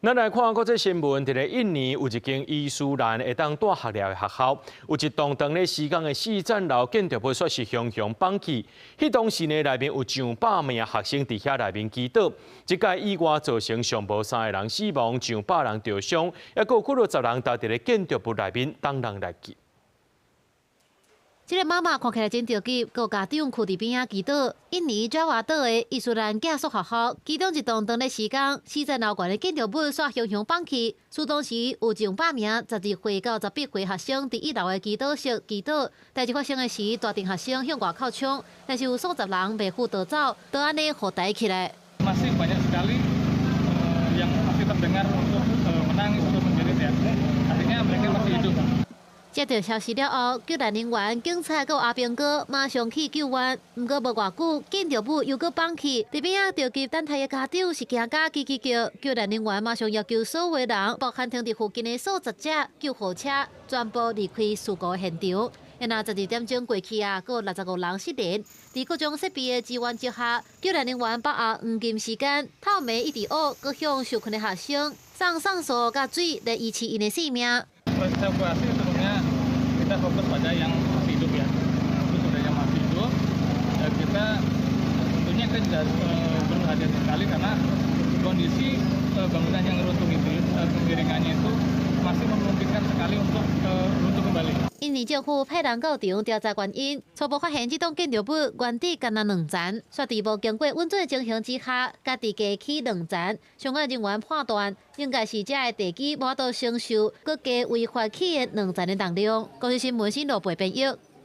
咱來看國際新聞，佇咧印尼有一間伊斯蘭會當蹛學寮的學校，有一棟當咧施工的四層樓建築物煞是雄雄崩去。彼當時呢，內面有上百名學生佇遐內面祈禱。這擺意外造成上無三个人死亡，上百人著傷，猶閣有幾若十人留佇咧建築物內面等人來救。這个媽媽看起來真著急，閣有家長囥佇邊仔祈禱。印尼爪哇島的伊斯蘭寄宿學校，其中一棟當咧施工，四層樓懸的建築物煞雄雄崩去。事當時有上百名12歲到18歲學生佇一樓的祈禱室祈禱。代誌發生的時，大陣學生向外口衝，但是有數十人袂赴逃走，就按呢予抬起來。 Masih banyak sekali yang masih terdengar untuk menangis atau menjerit ya. Artinya mereka masih hidup. 接到消息了後，救援人員、警察閣阿兵哥馬上去救援。毋過無偌久，建築物又閣崩去。佇邊仔著急等待的家長是驚甲吱吱叫，救援人員馬上要求所有人，包含停佇附近的數十隻救護車，全部離開事故現場。然後12點鐘過去啊，閣有65人失聯。佇各種設備的支援之下，救援人員把握黃金時間，透暝一直挖，閣向受困的學生送送素佮水來維持𪜶的性命。 Proses evakuasi tentunya kita fokus pada yang masih hidup ya. Itu sudah yang masih hidup. Dan kita tentunya kita juga harus perlu hati-hati sekali karena kondisi bangunan yang runtuh itu kemiringannya itu masih memungkinkan sekali untuk runtuh kembali. 印尼政府派人到場調查原因，初步發現這棟建築物原底干焦兩層，煞佇無經過允准的情形之下，家己加起兩層。相關人員判斷，應該是這个地基無法度承受閣加違法起的兩層的重量。公視新聞新羅貝編譯。